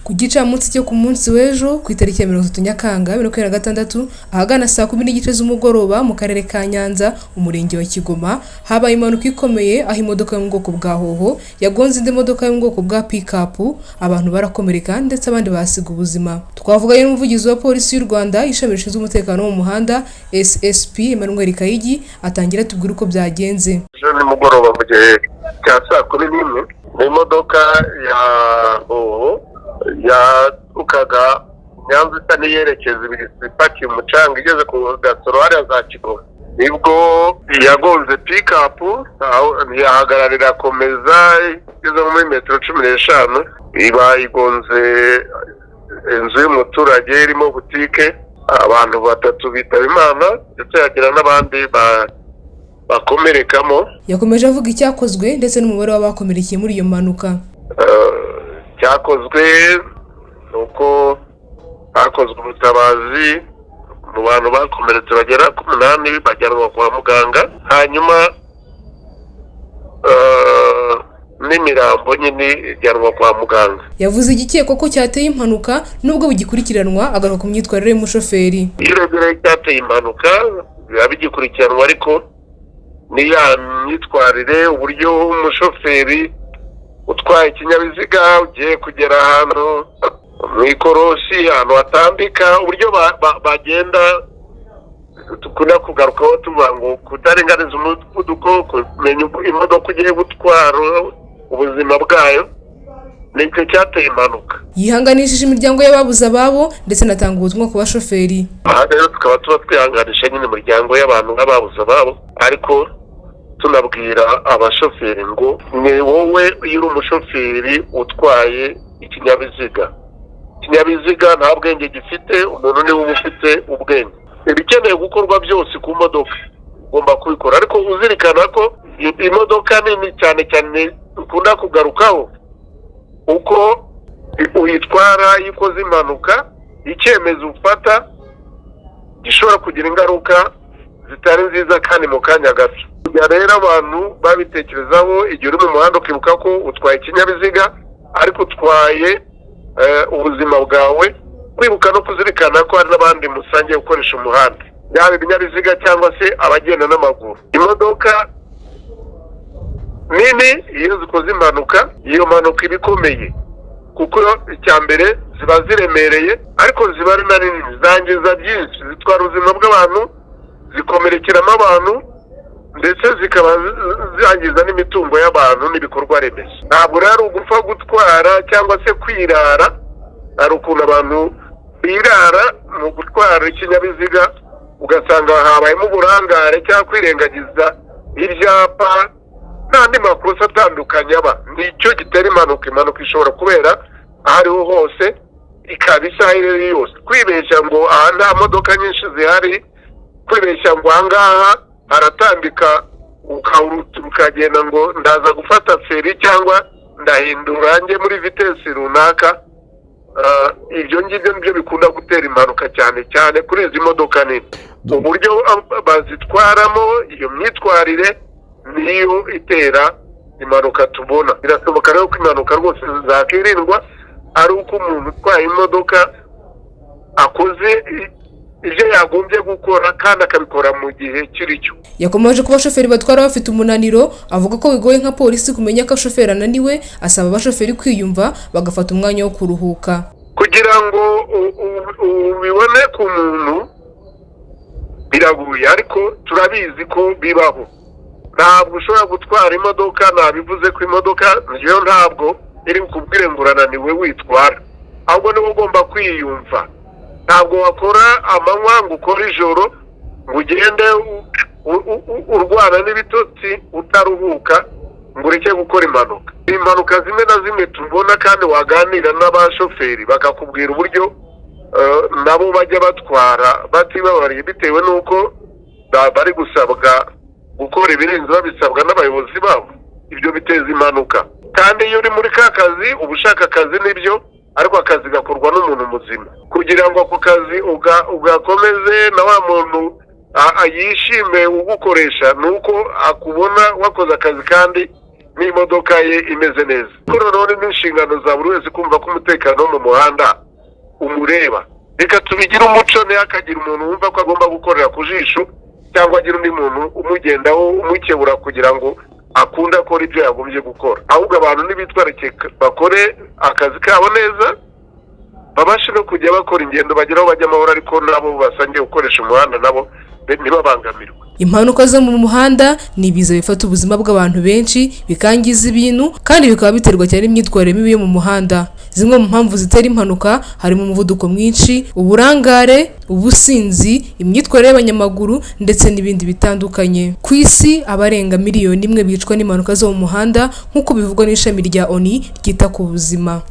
Ku gicamunsi cyo ku munsi w'ejo ku itariki ya 30 Nyakanga 2026 ahagana saa 10:30 z'umugoroba mu karere ka Nyanza, umurenge wa Kigoma, habaye impanuka ikomeye aho imodoka yo mu bwoko bwa Hoho yagonze indi modoka yo mu bwoko bwa pikapu, abantu barakomereka ndetse abandi bahasiga ubuzima. Twavuganye n'umuvugizi wa polisi y'u Rwanda, ishami rishinzwe umutekano wo mu muhanda, SSP Emmanuel Kayigi, atangira atubwira uko byagenze. Ejo nimugoroba mu gihe cya saa 11, imodoka ya Hoho yaturukaga Nyanza isa n'iyerekeza ipakiye umucanga, igeze ku Gasoro hariya za Kigoma, nibwo yagonze pikapu, ntiyahagarara, irakomeza, igeze muri metero 15 iba igonze inzu y'umuturage irimo butike, abantu batatu bitaba Imana, ndetse hagira n'abandi bakomerekamo. Yakomeje avuga icyakozwe ndetse n'umubare w'abakomerekeye muri iyo mpanuka. Cyakozwe ni uko hakozwe ubutabazi mu bantu bakomeretse bagera ku 8, bajyanwa kwa muganga, hanyuma n'imirambo nyine ijyanwa kwa muganga. Yavuze igikekwa ko cyateye impanuka nubwo bugikurikiranwa, agaruka ku myitwarire y'umushoferi. Iyo urebye icyateye impanuka biba bigikurikiranwa, ariko ni ya myitwarire, uburyo umushoferi utwaye ikinyabiziga ugiye kugera ahantu mu ikorosi, ahantu hatambika, uburyo bagenda dukunda kugarukaho tuvuga ngo kutarenganiza umuvuduko, kumenya imodoka ugiye gutwara, ubuzima bwayo, nicyo cyateye impanuka. Yihanganishije imiryango y'ababuze ababo ndetse anatanga ubutumwa ku bashoferi. Aha rero tukaba tuba twihanganisha nyine imiryango y'abantu nk'ababuze ababo, ariko tunabwira abashoferi ngo ni wowe, iyo uri umushoferi utwaye ikinyabiziga, ikinyabiziga nta bwenge gifite, umuntu niwe uba ufite ubwenge. Ibikeneye gukorwa byose ku modoka ugomba kubikora, ariko uzirikana ko imodoka nini cyane cyane dukunda kugarukaho, uko uyitwara iyo ukoze impanuka, icyemezo ufata gishobora kugira ingaruka zitari nziza kandi mu kanya gato. Kujya rero abantu babitekerezaho, igihe uri mu muhanda ukibuka ko utwaye ikinyabiziga ariko utwaye ubuzima bwawe, kwibuka no kuzirikana ko hari n'abandi musangiye gukoresha umuhanda, yaba ibinyabiziga cyangwa se abagenda n'amaguru. Imodoka nini iyo zikoze impanuka, iyo mpanuka iba ikomeye, kuko icya mbere ziba ziremereye, ariko ziba ari na nini, zangiza byinshi, zitwara ubuzima bw'abantu, zikomerekeramo abantu, ndetse zikaba zangiza n'imitungo y'abantu n'ibikorwa remezo. Ntabwo rero ari ugupfa gutwara cyangwa se kwirara. Hari ukuntu abantu birara mu gutwara ikinyabiziga, ugasanga habayemo uburangare cyangwa kwirengagiza ibyapa n'andi makosa atandukanye aba. Nicyo gitera impanuka. Impanuka ishobora kubera aho ariho hose, ikaba isaha iyo ari yo yose. Kwibeshya ngo aha nta modoka nyinshi zihari, kwibeshya ngo aha ngaha haratambika, ukagenda ngo ndaza gufata feri cyangwa ndahindura njye muri vitesse runaka, ibyo ngibyo nibyo bikunda gutera impanuka cyane cyane kuri izi modoka nini. Uburyo bazitwaramo, iyo myitwarire niyo itera impanuka tubona. Birashoboka rero ko impanuka rwose zakirindwa ari uko umuntu utwaye imodoka akoze ibyo yagombye gukora kandi akabikora mu gihe kiri cyo. Yakomeje ku bashoferi batwara bafite umunaniro, avuga ko bigoye nka polisi kumenya ko shoferi ananiwe, asaba abashoferi kwiyumva bagafata umwanya wo kuruhuka. Kugira ngo ubibone ku muntu biragoye, ariko turabizi ko bibaho. Ntabwo ushobora gutwara imodoka, nabivuze ko imodoka niyo ntabwo iri bukubwire ngo urananiwe witwara, ahubwo niba ugomba kwiyumva. Ntabwo wakora amanywa ngo ukore ijoro, ngo ugende urwana n'ibitotsi utaruhuka, ngo ureke gukora impanuka. Impanuka zimwe na zimwe tubona, kandi waganira n'abashoferi bakakubwira uburyo nabo bajya batwara batibabariye, bitewe n'uko bari gusabwa gukora ibirenze, babisabwa n'abayobozi babo. Ibyo biteza impanuka. Kandi iyo uri muri ka kazi, uba ushaka akazi nibyo, ariko akazi gakorwa n'umuntu muzima kugira ngo ako kazi ugakomeze, na wa muntu yishime ugukoresha, ni uko akubona wakoze akazi kandi n'imodoka ye imeze neza. Kuko noneho ni n'inshingano za buri wese kumva ko umutekano wo mu muhanda umureba. Reka tubigire umuco, ntihakagire umuntu wumva ko agomba gukorera ku jisho cyangwa agira undi muntu umugendaho umukebura kugira ngo akunde akora ibyo yagombye gukora. Ahubwo abantu nibitwararike, bakore akazi kabo neza, babashe no kujya bakora ingendo bagera aho bajya amahoro, ariko nabo basangiye gukoresha umuhanda nabo ntibabangamirwe. Impanuka zo mu muhanda ni ibiza bifata ubuzima bw'abantu benshi, bikangiza ibintu, kandi bikaba biterwa cyane n'imyitwarire mibi yo mu muhanda. Zimwe mu mpamvu zitera impanuka harimo umuvuduko mwinshi, uburangare, ubusinzi, imyitwarire y'abanyamaguru ndetse n'ibindi bitandukanye. Ku isi, abarenga 1 miliyoni bicwa n'impanuka zo mu muhanda, nk'uko bivugwa n'ishami rya ONU ryita ku buzima.